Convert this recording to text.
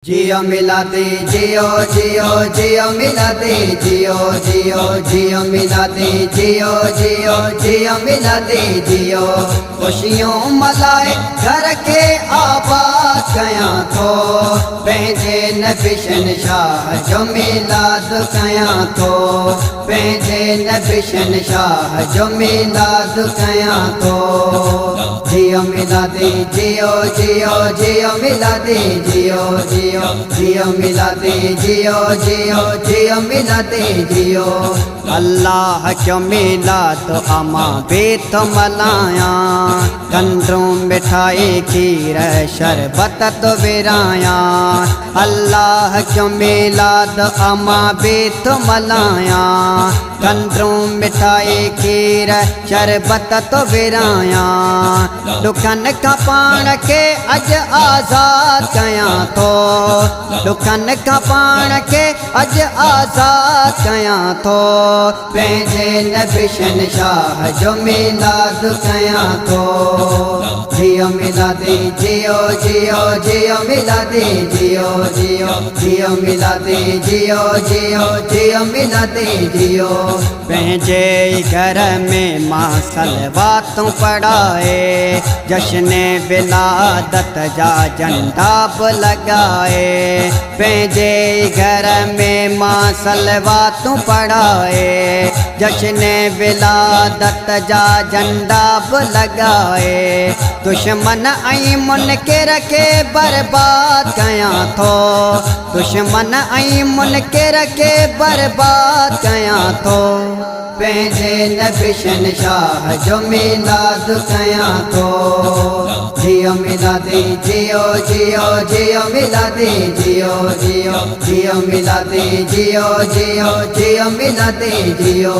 جيئو ميلادي جيئو جيئو جيئو ميلادي جيئو جيئو جيئو ميلادي جيئو جيئو جيئو ميلادي جيئو خوشيون ملهائي گهر کي آباد ڪيان ٿو پنهنجي نبي شهنشاهه جو ميلاد ڪيان ٿو پنهنجي نبي شهنشاهه جو ميلاد ڪيان ٿو جيئو ميلادي جيئو جيئو جيئو ميلادي جيئو جيئو جيئو ميلادي جيئو جيئو جيئو ميلادي جيئو. الله جو ميلاد امان به ٿو ملهايان کنڊون مٺائي کير شربت ٿو ورهايان الله جو ميلاد امان به ٿو ملهايان کنڊون مٺائي کير شربت ٿو ورهايان ڏکن کان پاڻ کي اڄ آزاد ڪيان ٿو ڏکن کان پاڻ کي اڄ آزاد ڪيان ٿو پنهنجي نبي شهنشاهه جو ميلاد ڪيان ٿو جيئو ميلادي جيئو جيئو جيئو ميلادي جيئو جيئو جيئو ميلادي جيئو جيئو جيئو ميلادي جيئو. پنهنجي ئي گهر ۾ مان صلواتون پڙهائي جشن ولادت جا جهنڊا به لڳائي پنهنجي ئي گهر ۾ مان صلواتون پڙهائي جشن ولادت جا جهنڊا به لڳائي دشمن ۽ منڪر کي برباد ڪيان ٿو دشمن ۽ منڪر کي برباد ڪيان ٿو. پنهنجي نبي شهنشاهه جو ميلاد ڪيان ٿو. جيئو ميلادي جيئو جيئو جيئو ميلادي جيئو جيئو جيئو ميلادي جيئو جيئو جيئو ميلادي جيئو.